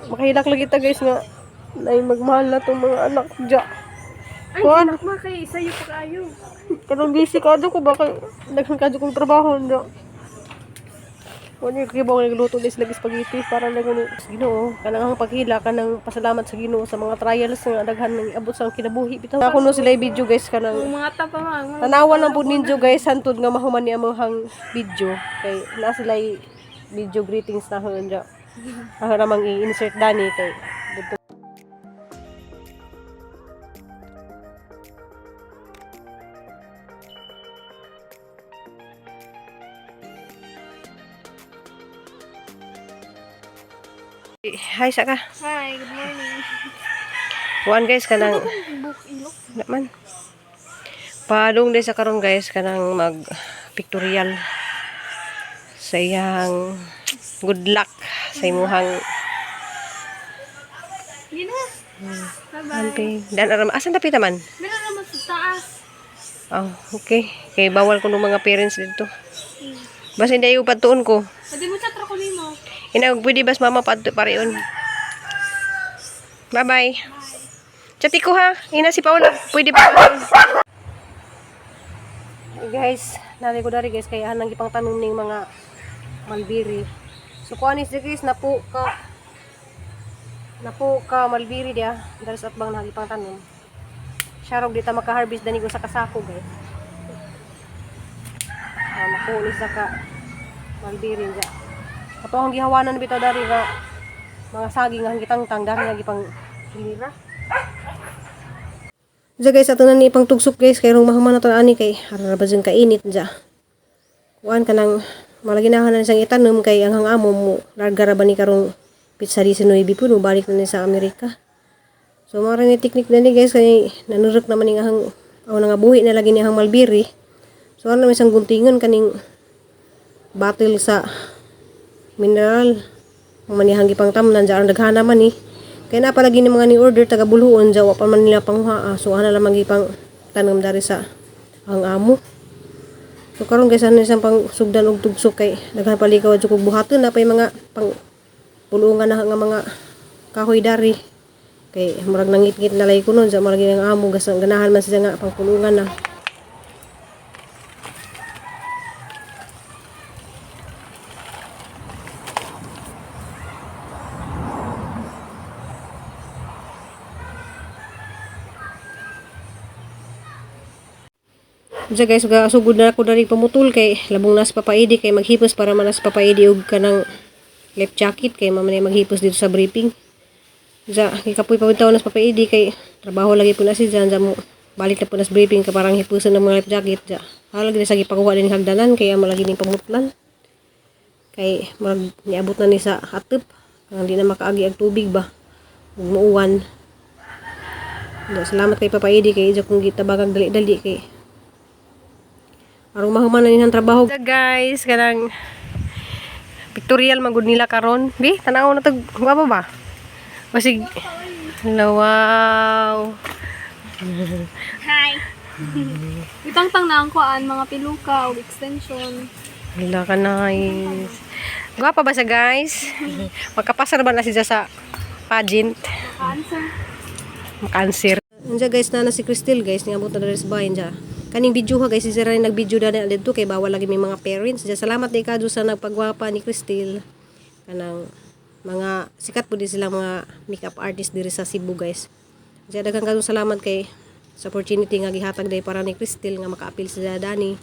Makahilak lagi ta, guys, nga nay magmahal na tong mga anak dya. Ay, Kuan. anak ma, kay isayo pa kaayo. Kanang busy kadto ko ba kay daghan kadto kong trabaho ndo. Wala yung kibaw nga nagluto ni sila spaghetti para lang kuno sa Ginoo. Kanang ang paghila kanang pasalamat sa Ginoo sa mga trials nga daghan nang iabot sa ang kinabuhi bitaw. Ako no sila video, guys, kanang Kung mga tapa ma. tanawan lang pud ninyo, guys, hantud nga mahuman ni among video kay na sila video greetings na hon dya. Ako namang i-insert dani kay dito. Hi sa ka. Hi, good morning. Kuan, guys, kanang Book ilok. naman. Padung day sa karon, guys, kanang mag pictorial sa iyang good luck sa imuhang Gina. Bye-bye. amping. Dan aram asan dapit man? Meron naman sa taas. Oh, okay. Kay bawal ko ng mga parents dito. Basta hindi ayo padtuon ko. Pwede mo chat ra ko nimo. Ina pwede bas mama padto pareon. Bye-bye. Chati ko ha. Ina si Paula. Pwede pa. Hey guys, nari ko dari, guys, kay anang gipang tanom ning mga malbiri. So kuan is guys napo ka malbiri dia dari sa atbang nagipang tanom. Sharog di ta maka-harvest dani ko sa kasako, guys. Ah, napo ni sa ka malbiri dia. Ato ang gihawanan bitaw dari nga mga saging nga gitangtang dari nga gipang hilira. Diya, guys, ato na ni ipang tugsok, guys, kay rong mahuman na to ani kay ara ba jud kainit diya. Kuan kanang malaginahan na siyang itanom kay ang hangamo mo larga ra ba ni karong pizza di sa Nuevi puno balik na ni sa Amerika. So mao ni technique na ni, guys, kay nanurok naman ni ang aw nga buhi na lagi ni ang malbiri. So ano naman isang guntingon kaning battle sa mineral ang manihang gipang tamnan dyan ang daghana man ni kaya na palagi ni mga ni order taga buluon dyan wa pa man nila panghuha ah. So ana lamang gipang tanom dari sa ang amo. So karon, guys, ano isang pang sugdan og tugsok kay daghan palikaw jud kog buhaton na pay mga pang pulungan na nga mga kahoy dari kay murag nangitngit na lay kuno dyan murag ang amo gas ganahan man siya nga pang pulungan na. Diya, guys, ga sugod na ako dari pamutol kay labong nas papaidi kay maghipos para manas papaidi og kanang left jacket kay mama na maghipos dito sa briefing. Diya, kikapoy pa bitaw nas papaidi kay trabaho lagi po na si Jan mo balik na po nas briefing ka parang hipusan ng mga life jacket diya. Halag na sa gipakuha din hagdanan kay amo lagi ning pamutlan. Kay murag niabot na ni sa atop kang di na makaagi ang tubig ba ug muuwan. Diya, salamat kay Papa Edi kay ija kong gitabagag dali-dali kay arong mahuman na nilang trabaho. Guys, kanang pictorial magud nila karon. Bi, tanaw na tag gwapo ba? Basig. Hello, wow. Hi. Itangtang na ang kuan mga piluka o extension. Hala ka nice. Gwapa ba siya, guys? Magkapasar ba na siya sa pageant? Answer. Makansir. Andiya, guys, na si Cristel, guys, niabot na diri sa bahay andiya. Kaning video ha, guys, si Zara nag-video na dito kay bawal lagi may mga parents. Diya, salamat ni kadyo sa nagpagwapa ni Cristel. Kanang mga sikat po din sila mga makeup artist diri sa Cebu, guys. Diya, daghang kadyo salamat kay sa opportunity nga gihatag day para ni Cristel nga makaapil sa dani.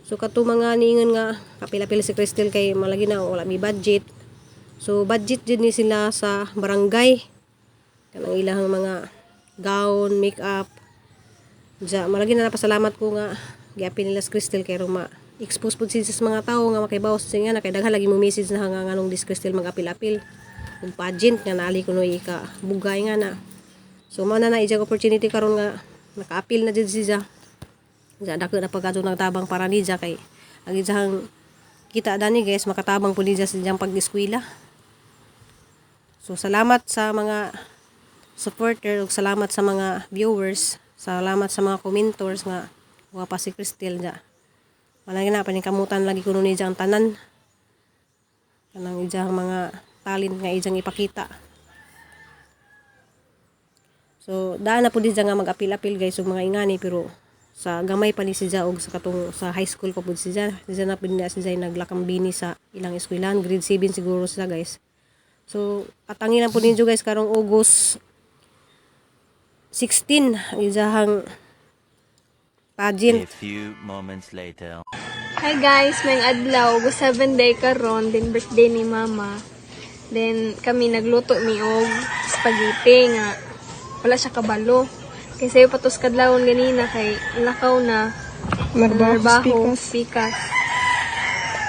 So kato mga niingon nga kapil-apil si Cristel kay malagi na wala mi budget. So budget din ni sila sa barangay kanang ilahang mga gown, makeup. Diya, malagi na napasalamat ko nga giapil nila sa Crystal kay ruma expose pud siya sa mga tao nga makaibaw sa nga na kay daghan lagi mo message na nga nganong dis Crystal mag-apil-apil ug pageant nga naali kuno ika bugay nga na. So mao na na ijang opportunity karon nga nakaapil na jud siya. Diya dako na pagkadto nagtabang para niya kay ang ijang kita dani, guys, makatabang po niya sa iyang pag-eskwela. So salamat sa mga supporter ug salamat sa mga viewers, salamat sa mga commentors nga wa pa si Cristel ja. Wala na paningkamutan lagi kuno niya ang tanan. Kanang ijang mga talent nga ijang ipakita. So daan na pud siya nga mag-apil-apil guys og mga ingani, pero sa gamay pa ni siya og sa katong sa high school pa pud siya. Siya na pud na siya naglakambini sa ilang eskwelahan, grade 7 siguro siya, guys. So atangi lang pud ninyo guys, karong August 16 ang iyahang pageant. A few moments later. Hi guys, may adlaw, go 7 day karon, then birthday ni Mama. Then kami nagluto mi og spaghetti nga wala siya kabalo. Kay sayo patos kadlawon ganina kay lakaw na Narbaho, narbaho, pikas. pikas.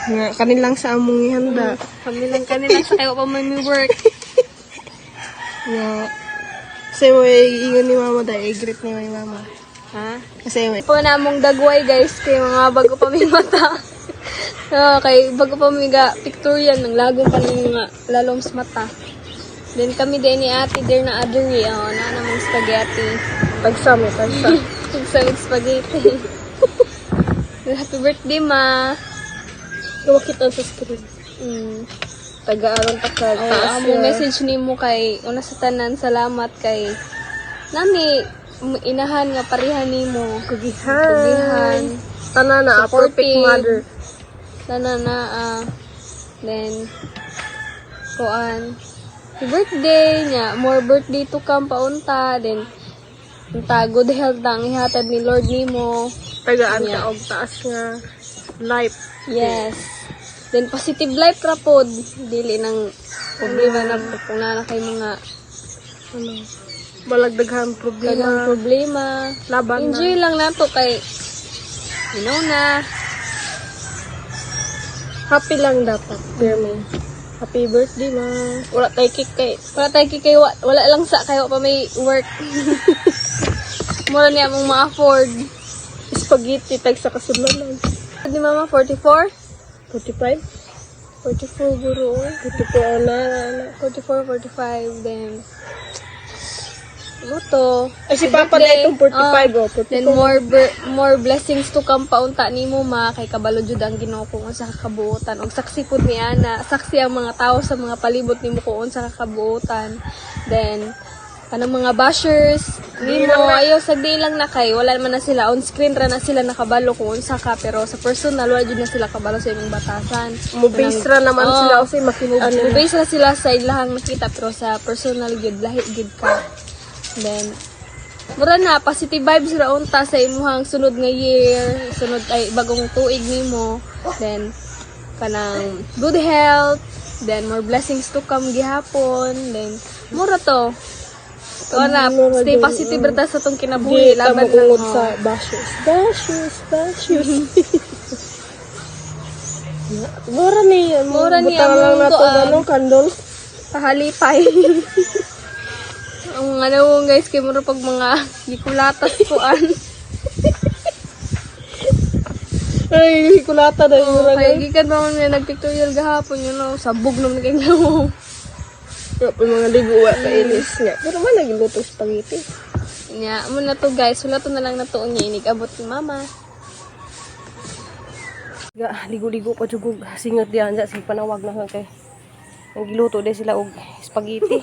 Nga, kanilang sa among ihanda. Kami lang kanila sa kayo pa man mi work. Nga, kasi may ingon ni mama dahil, i-greet ni may mama. Ha? Kasi may, Po na among dagway guys kay mga bago pa mi mata. Ah, kay bago pa mi ga pictorial ng lago pa ng mga lalom sa mata. Then kami din ni Ate there na aduri oh, na namang spaghetti. Tagsam, eh, tagsa. Tagsamig spaghetti. Happy birthday, Ma. Lumakita sa screen. Taga-aron ta ka, Oh, taas among nga. message nimo kay una sa tanan, salamat kay nami inahan nga pareha nimo. Kugihan. Kugihan. Tanan na, a perfect Supportive. mother. Tanan na ah. Then kuan, happy birthday niya, more birthday to come paunta, then unta good health ang ihatag ni Lord nimo. Tagaan Yeah. ka og taas nga life. Yes. Then positive life ra pod, dili nang problema na po kung naa na kay mga Ano, balagdaghan problema. daghang problema. Laban na. Enjoy lang nato kay you know na. Happy lang dapat. Pero happy birthday, ma. Wala tay cake kay. Wala tayo kay wala lang sa kayo pa may work. Mura niya mong ma-afford. Spaghetti tag sa kasudlanan. Ni Mama 44? 45? 44 guro. 44 na, na. 44, 45 then Luto. Ay, si Papa na itong 45, oh, 44. Then more blessings to come paunta nimo ma, kay kabalo jud ang Ginoo kung unsa ka kabuotan og saksi pud ni ana, saksi ang mga tao sa mga palibot nimo kung unsa ka kabuotan. Then kanang mga bashers nimo, ayo sa di lang na kay wala man na sila on screen ra na sila nakabalo kung unsa ka, pero sa personal wala jud na sila kabalo sa imong batasan. Mubase ra naman Oo. sila kasi makita nila. Mubase ra sila sa ilahang nakita, pero sa personal gyud lahi gyud ka. Then mura na positive vibes ra unta sa imuhang sunod nga year, sunod ay bagong tuig nimo. Then kanang good health, then more blessings to come gihapon, then mura to. So na, Mura stay gyud, positive ra ta sa tong kinabuhi, Di ta laban lang. moungod Oh. sa bashers. Bashers, bashers. Mura ni, Mura ni butang lang among nato kuan. ano, candle. Pahalipay. Ang ano guys, kay mura pag mga gikulatas kuan. Ay, hikulata na yun. Oh, kay gikan pa man may nagpictorial gahapon, sabog naman kay mo. Nga po mga ligo wa pa ilis nga. Pero man nagluto spaghetti. Nya, amo na to guys, wala to na lang na to niya inig abot ni mama. Ga, ligo-ligo pa jud og singot diyan sa sige panawag na kay nagiluto din sila og spaghetti.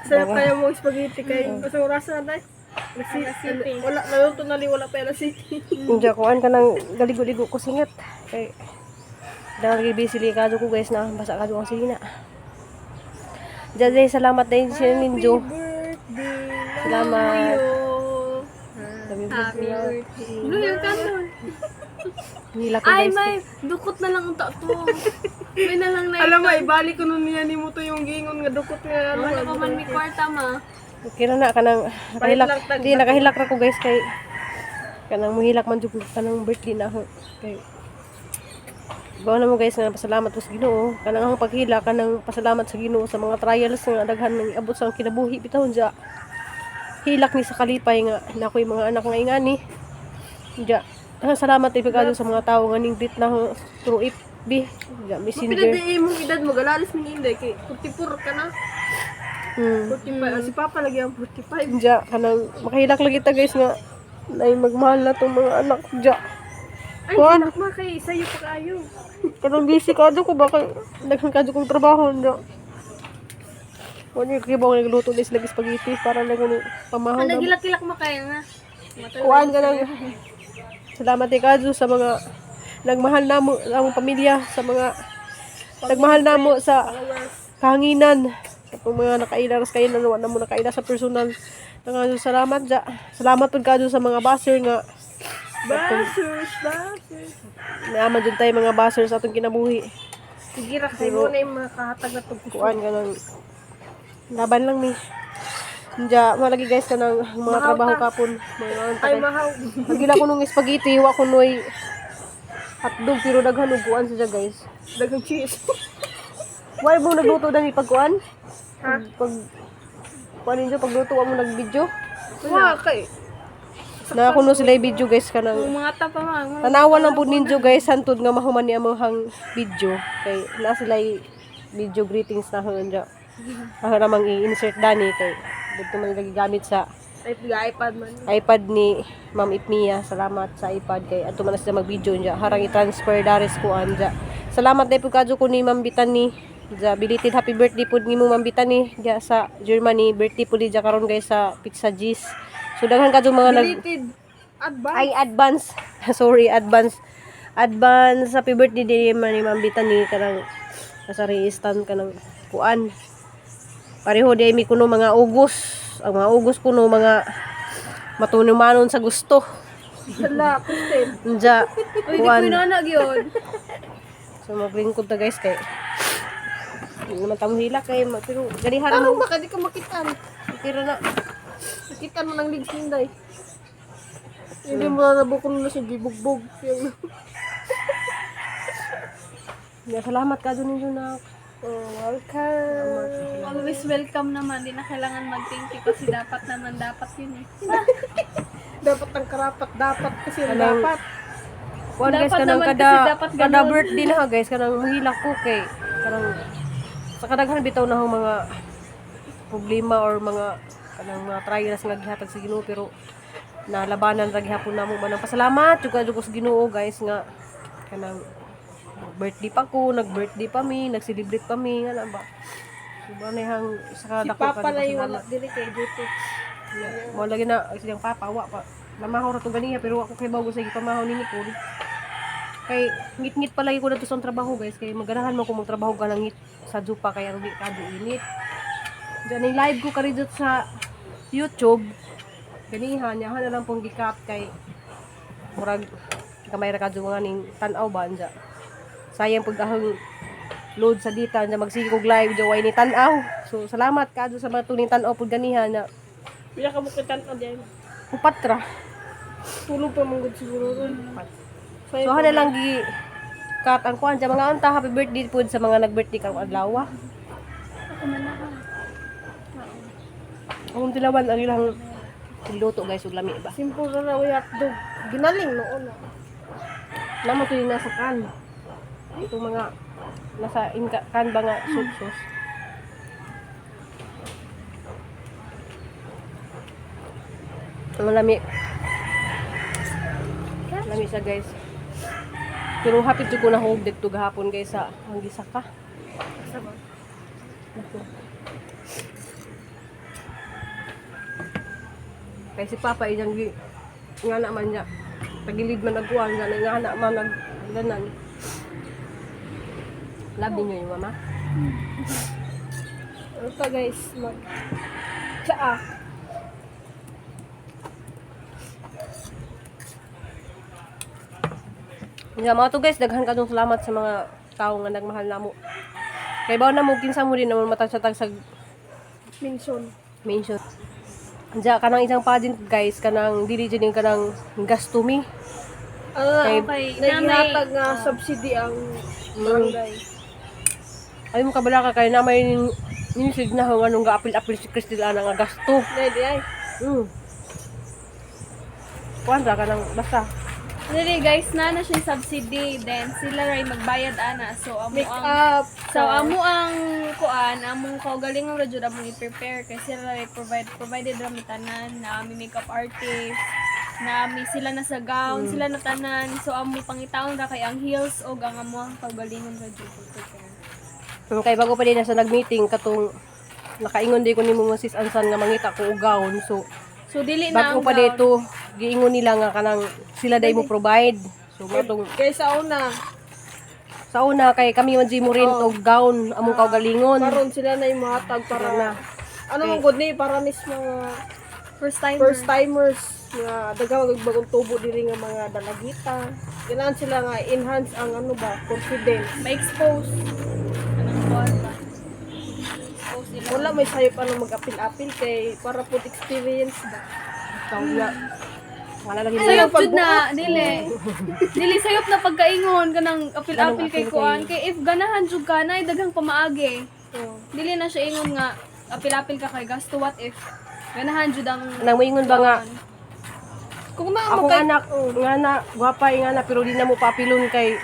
Sarap kaya mo spaghetti kay basta orasa na tay. Wala naluto na li, wala pa alas city. Unja kuan kanang galigo-ligo ko singot kay dahil busy li kadyo ko guys na basa kadyo ang sina. Diyan salamat din sa ninyo. Birthday. Salamat. Happy Happy birthday. birthday. Blow your candle. Nila ko Ay, guys. may dukot na lang unta to. May na lang na. Alam mo, ibalik ko nun niya nimo to yung gingon nga dukot nga ano. Wala pa man may kwarta ma. Okay ra na kanang nakahilak. lang tag- Di nakahilak ra ko guys kay kanang muhilak man jud ko kanang birthday na ako kay Bawa na mo guys nga pasalamat ko sa Ginoo. Kanang akong paghila kanang pasalamat sa Ginoo sa mga trials nga daghan nang iabot sa akong kinabuhi bitawon ja. Hilak ni sa kalipay nga na ako'y mga anak nga ingani. Ja. Ah, salamat ibigado sa mga tao nga ningbit na ako through FB, ja, Messenger. Mapila di imong edad mo galalis min inday kay 44 ka na. 45. Ah, si Papa lagi ang 45. Ja, kanang makahilak lagi ta guys nga nay magmahal na tong mga anak ja. Ay, Kuan. anak ma kay sayo pa kaayo. Kanang busy kadyo ko ba kay daghan kadyo kong trabaho ja. Wala yung kibaw nga nagluto ni sila spaghetti para lang kuno pamahaw na. Nagilak-kilak mo kaya nga. Kuan ka lang. Salamat kay Kazu sa mga nagmahal namo sa among pamilya, sa mga nagmahal namo sa kahanginan. Sa itong mga nakaila ras kayo na wala mo nakaila sa personal. Nga salamat ja. Salamat pud kadyo sa mga baser nga Basers, basers. naaman jud tayo mga baser sa atong kinabuhi. Sige ra kayo na yung mga kahatag na tugkuso. Kuan ka ng laban lang mi. Diya, malagi guys ka ng mga trabaho kapon. Mga Ay, mahaw. Pagila ko nung spaghetti, wa ko noy hotdog pero daghan og kuan siya guys. Daghang cheese. Why mo nagluto dani pagkuan? Ha? Pag kuan ninyo pagluto wa mo nagvideo? Wa kay. Na kuno sila yung video guys kanang Mga tapa ma. tanawa lang pud ninyo guys hantud nga mahuman ni among video kay na sila video greetings na hon dya. Ako namang i-insert dani kay dito man nila gigamit sa Ay, iPad man. iPad ni Ma'am Ipmia. Salamat sa iPad kay ato man na sila mag-video niya. Harang i-transfer dares ko anja. Salamat dai pud kadyo ko ni Ma'am Bitani. Ja, belated happy birthday pud nimo Ma'am Bitani diya sa Germany. Birthday pud diya karon guys sa Pizza G's. So daghan kadyo mga nag Deleted. Advance. ay advance. Sorry, advance. Advance happy birthday din man ni Ma'am Bitani kanang nasa stand kanang kuan. Pareho di mi kuno mga ugos. Ang mga ugos kuno mga matunumanon sa gusto. Hala, Kristen. Nja, Uy, di ko kuan. inana gyud. So maglingkod ta guys kay hindi naman tamo hila kay pero ganihan Tarong mo baka di ka makitaan. tira na. Nakitaan mo ng legs ninday. Hindi mo na nabukol na siya gibugbog. Yung- Ya, salamat ka dun ninyo na. Oh, welcome. Always welcome naman. Di na kailangan mag-thank you kasi dapat naman dapat yun eh. Dapat ang karapat, dapat kasi ang Kanang- dapat. Kuan guys Dapat kanang naman kada kasi dapat kada ganun. birthday na ha, guys kanang mahila ko kay kanang sa kadaghan bitaw na akong mga problema or mga kanang mga trials nga gihatag sa Ginoo pero nalabanan ra gihapon namo man ang pasalamat jud ko sa Ginoo guys nga kanang birthday pa ko, nag-birthday pa mi, nag-celebrate pa mi nga na ba. So ba na hang sa Si dako Papa ka na yung wala pasalamat. dili kay duty. Mo lagi na siyang papa wa pa. Namahaw ra to ganiya pero ako kay bago sa gipamahaw ni Nicole. Kay ngit-ngit palagi ko na to sa trabaho guys kay maganahan mo ko magtrabaho ka ng ngit sa jupa kay aron di kado init. Diyan yung live ko kari dito sa YouTube. Ganihan niya na lang pong gikat kay murag gamay ra kadyo nga ning tan-aw ba anja. Sayang pag ahang load sa dita anja magsige kog live jaw ni tan-aw. So salamat kadyo sa mga tuning tan-aw pud ganihan na Pila ka bukitan ka diyan. upat ra. Tulog pa manggod siguro ron. So hana lang gi cut ang kuan sa mga anta happy birthday pud sa mga nag-birthday karong adlaw. Ako man na. Ang tilawan ang ilang luto guys ug lami ba. Simple ra na way hotdog. Ginaling noon. Ah. Namo to yung nasa kan. Itong mga nasa in kan ba nga soup sauce. Ang lami. Lami siya guys. Pero happy to ko na hog dito gahapon guys sa ang gisaka. Asa ba? Kay si Papa iyang gi nga na man niya. Tagilid man nagkuan nga nga na man nagdanan. Love ninyo yung mama. Ano pa guys? Mag Tsaa. Nga mga to guys, daghan kadtong salamat sa mga tao nga nagmahal namo. Kay bawo na mo kinsa mo din naman matag sa Minson. mention. Diya kanang isang pageant guys, kanang dili jud yung kanang gastumi. Ano na? Kay- Okay. Naghihatag nga subsidy ang barangay. Ay mo kabala ka kay na may nilisig na nga nung gaapil-apil si Cristel ana nga gasto. Dahil di ay. Kuan ra kanang basta. Dili guys, na na siya subsidy then sila ray magbayad ana. So amo Make ang up. So amo ang kuan, among kaugalingon ra jud among i-prepare kay sila ray provided ra mi tanan na ami makeup artist, na ami sila na sa gown, sila na tanan. So amo pangitaon ra kay ang heels og ang amo ang kaugalingon ra jud prepare. Kay bago pa din na sa nag-meeting katong Nakaingon di ko nimo nga sis Ansan nga mangita ko og gown. So So dili na bago ang pa gown. dito, giingon nila nga kanang sila day mo provide. So matong Kay sa una, sa una kay kami man mo rent og gown among kaugalingon. karon sila na yung mahatag para Na. ano man gud ni para nis mga First time. first timers nga daghang og bagong tubo diri nga mga dalagita. Kailangan sila nga enhance ang ano ba, confidence. Ma-expose. Anong kuan ba? Expose nila. Wala may sayop ano mag-apil-apil kay para pud experience ba. Wala. Wala lagi. Sayop jud na, dili. Dili sayop na pagkaingon kanang apil-apil kay Ganong apil kuan kay if ganahan jud ka na daghang pamaagi. Oh. Dili na siya ingon nga apil-apil ka kay gasto, what if ganahan jud ang Nang moingon ba nga Kung naa mo akong kay anak nga na gwapa nga na pero di na mo paapilon kay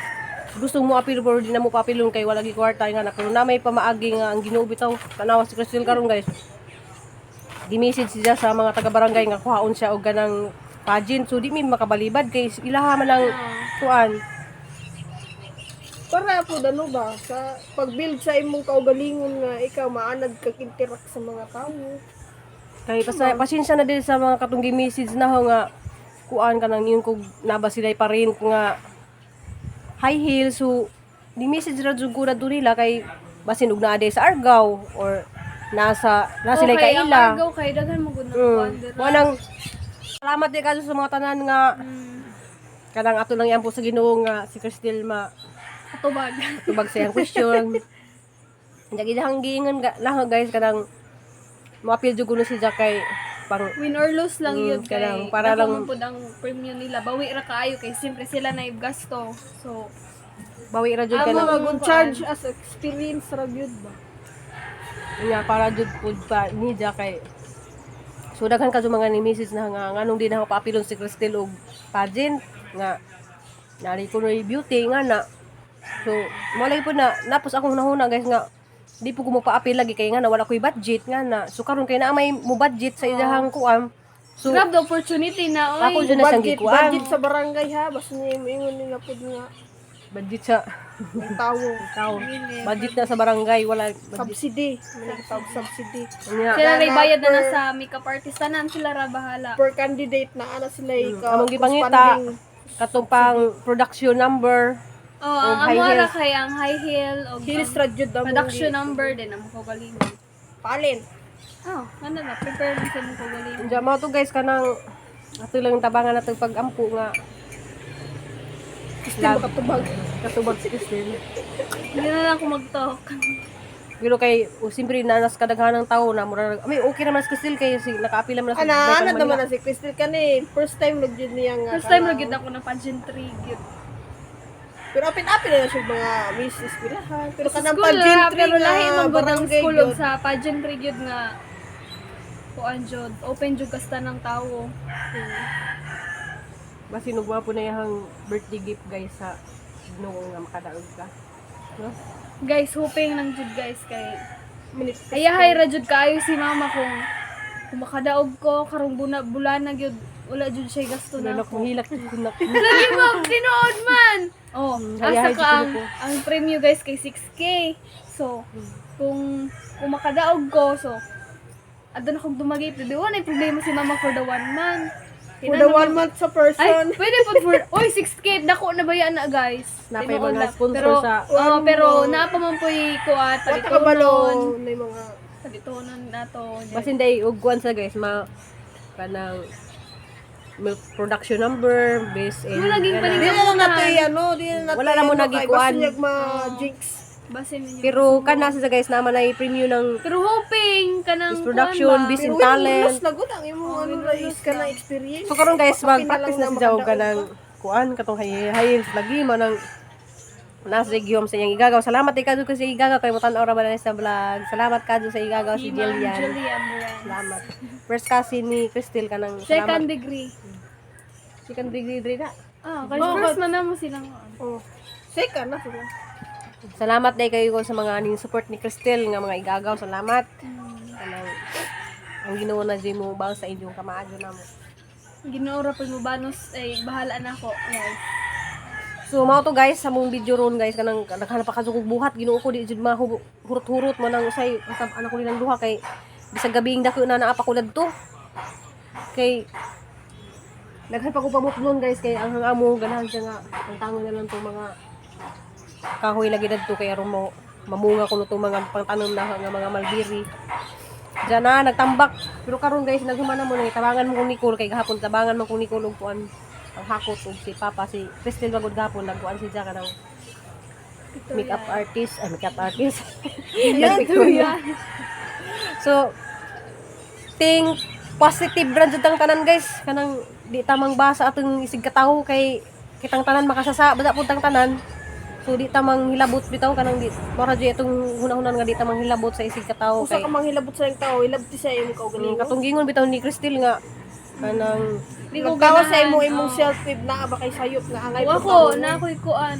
gusto mo apil pero di na mo paapilon kay wala gi kwarta nga na pero na may pamaagi nga ang Ginoo bitaw. Tanawa si Crystal karon, guys, gi-message siya sa mga taga-barangay nga kuhaon siya og ganang pageant, so di mi makabalibad kay ilaha man ang kuan. Para po ano ba sa pag-build sa imong kaugalingon nga ikaw maanad kag interact sa mga tao. Kay pasensya na din sa mga katong gi-message na ho nga kuan kanang niyon kog naba sila pa rin nga high heel, so di message ra jud ko na diri nila kay basin og naa day sa Argao or nasa na sila Okay, ang kaila. Argao kay daghan mo gud ng kuan dira. Mo nang salamat di kayo sa mga tanan nga kanang ato lang yan po sa Ginoo nga si Cristel ma Katubag. tubag sa iyang question. Hindi gidahang giingon lang guys, kanang moapil jud kuno si Jack kay pang Win or lose lang yun kay kanang para dako lang- man pud ang premium nila, bawi ra kaayo kay siyempre sila na gasto. So bawi ra jud Amo, kanang Ano mag charge as experience ra gyud ba. nga para jud pud pa ni Jack kay so daghan ka jud mga ni message na nga nganong di na ako paapilon si Cristel og pageant nga nari ko no beauty nga na. So mo lagi po na napos akong nahuna, guys, nga di po ko mo paapil lagi kay nga na wala ko'y budget nga na. So karon kay naa may mo budget sa ilahang kuan, so grab the opportunity na oy. Ako jud na siyang Budget, gikuan. budget sa barangay ha, basta niya ingon nila pud nga Budget sa ang tawo. tao, budget na sa barangay, wala budget. Subsidy, may tawag subsidy. Nya, Sila ray bayad na na sa makeup artist tanan, sila ra bahala. Per candidate na ana sila ikaw. Among gipangita katong pang production number. Oh, ang high amo ra heels. kay ang high heel og Heels ang ra jud among production number din ang kaugalingon. Palin. Oh, ano na prepare lang sa imong kaugalingon. Diyan mo to guys, kanang ato lang tabangan nato pag-ampo nga Gusto makatubag. Katubag si Christine. Hindi na lang ako mag-talk. Pero kay o siyempre nanas kadaghan ng tao na mura may okay naman si Christine kay si nakaapil naman na sa Ana, Batang ana Manila. naman na si Crystal kani first time log jud niya nga. First time kanang- ra gyud ako na pageantry gyud. Pero apil-apil na siya mga miss eskwelahan. Pero Sa kanang school ra, pageantry pero nga lahi man gud ang barangay school og gyud. sa pageantry gyud nga kuan jud, open jud kasta ng tawo. Basin og gwapo na iyang birthday gift, guys, sa Ginoo nga makadaog ka. No? Guys, hoping lang jud guys kay Minutes. ayahay ra jud kaayo si mama kung makadaog ko karong buna bulana gyud wala jud siya gasto na Lalo ako. kung hilak jud ko na. Lagi mo, tinuod man! Oh, asa hayahay ka jud ang, ko. ang premyo guys kay 6K. So, kung makadaog ko, so, adun akong dumagit. Di wala na problema si mama for the one month. For the one month sa Ay, person. pwede po for, oy, 6K, dako na ba yan na guys? Napay Tinuod mga lang. sponsor pero, sa- Oo, pero naa pa man po'y kuha, Wala ka kabalo palitonon. na yung mga Palitonon na to. Basin day og kuan sa guys ma kanang milk production number based in Yung naging kanang- Di na lang nato ano, di na nato Wala na mo ano, kay nagikuan. Basin yung ma-jinx. Basin ninyo. Pero kana sa guys naman ay preview ng Pero hoping kanang This production, kuan ba? business Pero in talent. win na gud ang imong ano ra is ka na experience. So karon guys, Apil na mag-practice lang na si Jaw makadaog kanang kuan katong high high heels lagi mo nang nasa gihom sa iyang igagaw. Salamat kay kadto sa igagaw kay mo tan-aw ra ba na sa vlog. Salamat kadto sa igagaw si Ma'am Jillian. Julia Morales. Salamat. First cousin ni Crystal kanang Second salamat. degree. Second degree diri na. Ah, kasi first man na mo silang Oh. Second na sila. Salamat day kayo sa mga ning support ni Crystal nga mga igagaw. Salamat. Kanang ang Ginoo na jud mo bang sa inyong kamaadyo namo. Ginoo ra pud mo banos ay bahala na ako, guys. So mao to guys, sa mong video ron guys, kanang naghanap pa kadto kog buhat, Ginoo ko, di jud mahurot-hurot mo nang usay kasab anak ko nilang duha kay bisag gabing dako na naa pa ko dadto. Kay daghan pa ko pamutlon guys, kay ang amo ganahan siya nga ang tango na lang tong mga kahoy lagi dadto kay aron mo mamunga kuno tong mga pangtanom na nga mga malbiri. Diyan na nagtambak. Pero karon guys, naghumana mo na tabangan mo kong Nicole kay gahapon tabangan mo kong Nicole og kuan ang hakot og si Papa, si Cristel bagod gahapon nagkuan si Jaka ng makeup artist, ay, makeup artist. Nagpictorial. So think positive ra jud ang tanan guys, kanang di tamang basa atong isig katawo kay kitang tanan makasasa basta pud tang tanan. So di tamang hilabot bitaw, kanang di mora jud itong hunahunan nga di tamang hilabot sa isig katawo Usa kay ka manghilabot sa iyong tao, hilabot sa imong kaugalingon. Katong gingon bitaw ni Cristel nga kanang Di ko Nagtawa sa ganahan. imo imong self if naa ba kay sayop nga angay Wa po ko, tao. na ako'y kuan.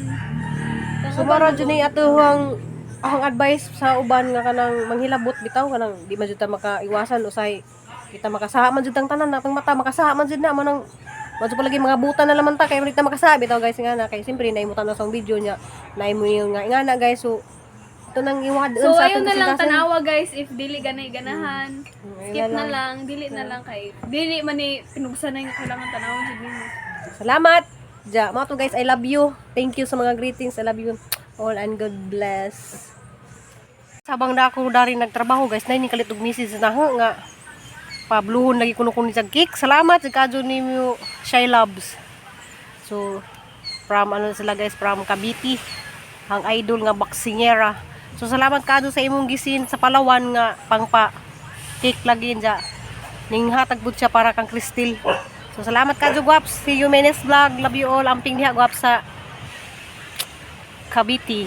So mara jud ni atuhang akong advice sa uban nga kanang manghilabot bitaw, kanang di man jud ta makaiwasan, usay kita makasaha man jud ang tanan natong mata, makasaha man jud na mo nang Madyo palagi mga buta na laman ta kay ta makasaha bitaw guys nga na kay siyempre naimutan na sa video niya naimo yung nga na guys. So ito nang iwad So sa ayun atong na lang, kasing-kasing. tanawa guys if dili ganay ganahan. Ayun Skip na na lang, dili na lang kay dili man ni pinugsan na yung kailangan tanawon jud nimo. Salamat. Ja, mga to guys, I love you. Thank you sa mga greetings. I love you all and God bless. Sabang na ako dari nagtrabaho guys, na kalit og message na ho nga pabluhon lagi kuno kuno sa cake. Salamat sa kadyo nimo, Shy Loves. So from ano sila guys, from Cavite, ang idol nga boksingera. So salamat kadyo sa imong gisin sa Palawan nga pangpa cake lagi ja. Ning hatag pud siya para kang Cristel. So salamat kadyo guwaps. See you my next vlog. Love you all. Amping diha guwaps sa Cavite.